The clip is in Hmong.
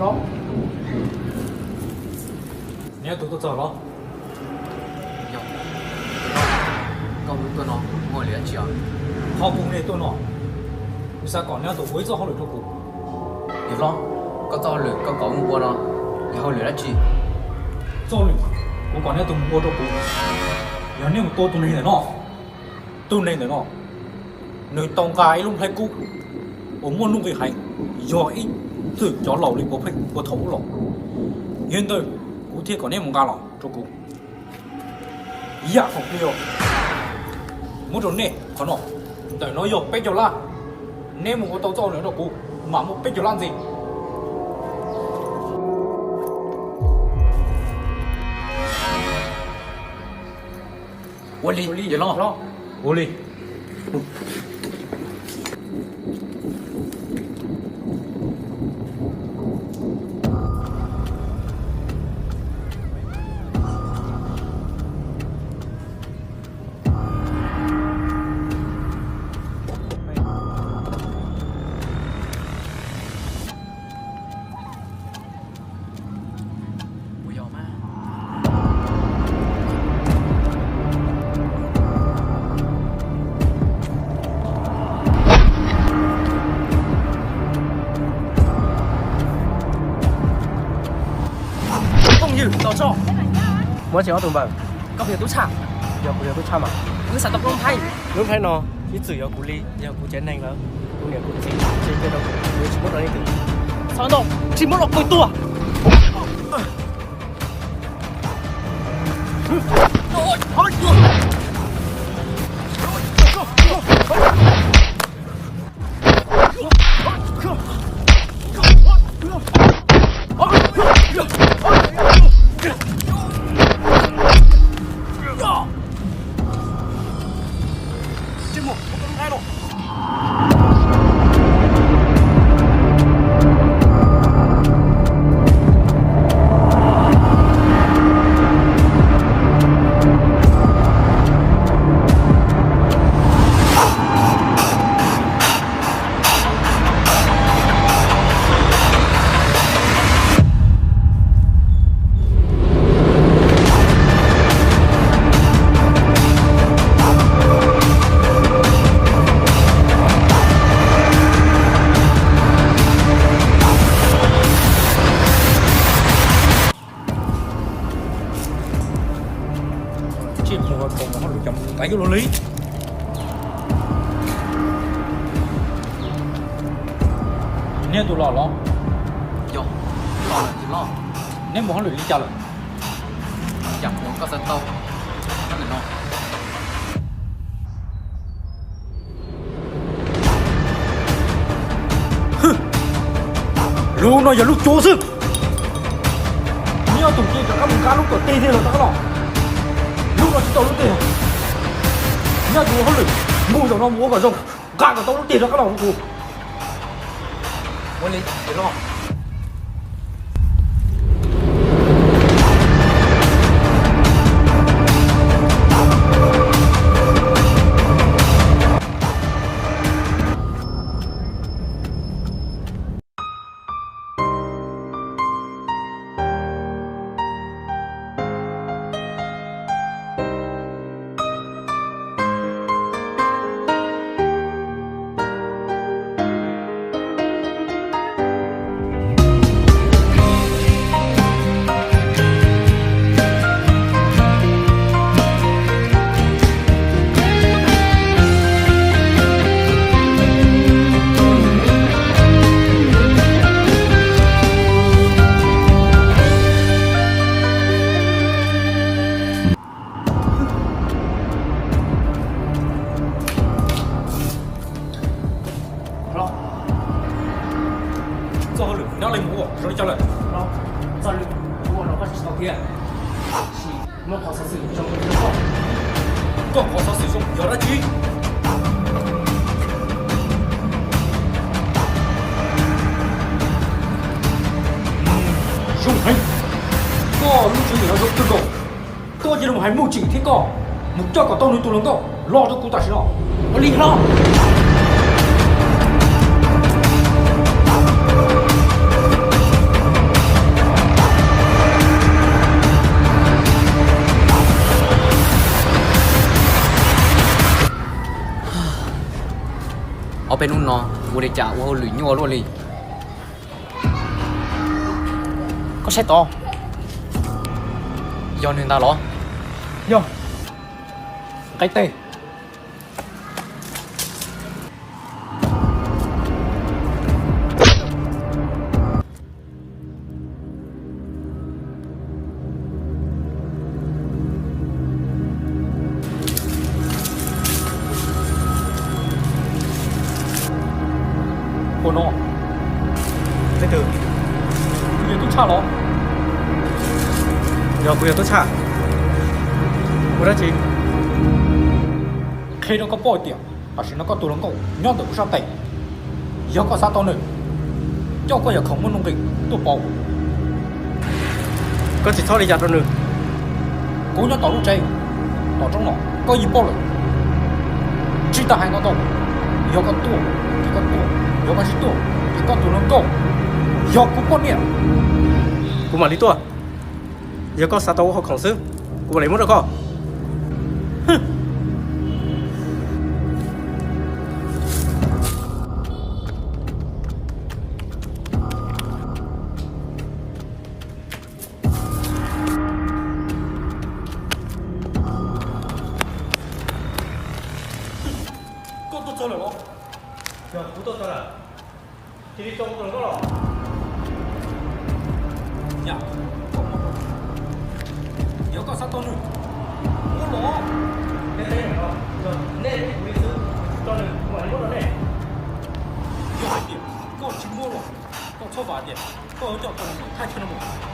Neb tus tuaj txog los? Yog, koj hu tuaj no muaj li dab tsi os? Qhov kuv hu nej tuaj no, kuv xav kom neb tus ua ib txoj hauj lwm rau kuv. Yawg hlob, koj txoj hauj lwm koj kom mus ua no yog hauj lwm dab tsi? Txoj hauj lwm kuv kom neb tus mus ua rau kuv, yog neb mus tua tus neeg ntawm no. Tus neeg ntawm no, nws tau nqa ib lub nplhaib kub uas muaj nuj nqis heev, yog ib txwm cov laus li puav pheej ua thaum ub los. Yog li ntawd, kuv thiaj kom neb mus nqa los rau kuv. Yam khoom plig muab rau nej qhov no, ntawm no yog peb caug lab. Neb mus ua tau txoj hauj lwm rau kuv, mam muaj peb caug lab ntxiv. Ua li, ua li. Phooj ywg, tos tso. Muab tseem ob tug npawg. Koj puas yog tub tshaj? Yog, kuv yog tub tshaj mas. Kuv xav tau koj lub nplhaib. Lub nplhaib no ib txwm yog kuv li, yog kuv tsev neeg lawm. Kuv niam kuv txiv tsev cia rau kuv, kuv tsis muab rau leej twg. Txhob ntau, tsis muab los kuv tua. Tsis muaj hauj lwm cov mus tais yuj luag li. Neb tus los los? Yog, los lawm tsis los. Neb mus hauj lwm li cas lawm? Yam uas koj xav tau, koj ntawm no. Lub no yog lub cuav xwb. Nyob tus cia rov qab mus nqa lub kom teg thiaj los rov qab los. Lub no tsis tau lub teg. Nyob tus hauj lwm mus zaum no mus ua kom zoo, nqa kom tau lub teg rov qab los rau kuv. Ua li los. Txoj hauj lwm nyob li mus ua zoo li cas lawm? Txoj hauj lwm ua no koj tsis tau thiab. Muaj qhov xov xwm zoo rau koj. Koj qhov xov xwm zoo yog dab tsi? Zoo heev. Koj lub tswv yim no zoo kawg nkaus. Koj cia li mus hais Muj Tsim thiab koj mus coj kom tau nws tus hluas nkauj los rau kuv tam sim no. Ua li hlob. Peb hnub no ua li cas ua hauj lwm nyuaj luaj li. Koj saib tod, yog nws ntag los? Yog, nqaij teg. Ua no, leej twg? Kuv yog tub tshaj los? Yog, kuv yog tub tshaj. Ua dab tsi? Qhia rau koj paub hais tias tam sim no koj tus hluas nkauj nyob ntawm kuv sab tes. Yog koj xav tau nws, coj koj yam khoom muaj nuj nqis tuaj pauv. Koj tsis txhob li cas rau nws. Kuv nyob tom lub tsev, tom roob no, koj yeej paub lawm. Tsis tas hais no tau, yog koj tuaj ces koj tuaj, yog koj tsis tuaj ces koj tus hluas nkauj yog kuv poj niam. Kuv mam li tuaj. Yog koj xav tau kuv hauv khoom xwb, kuv mam li muab rau koj. Koj tuaj txog lawm los? Yog, kuv tuaj txog lawm. Cia li tso kuv tus hluas nkauj los. Yog koj xav tau nws, muab los. Nej, nej, kuv li xwb, tso nws kuv mam li muab rau nej. Yog hais tias koj tsis muab los, koj txhob vam tias koj yuav coj tus hluas nkauj thaj chaw no mus.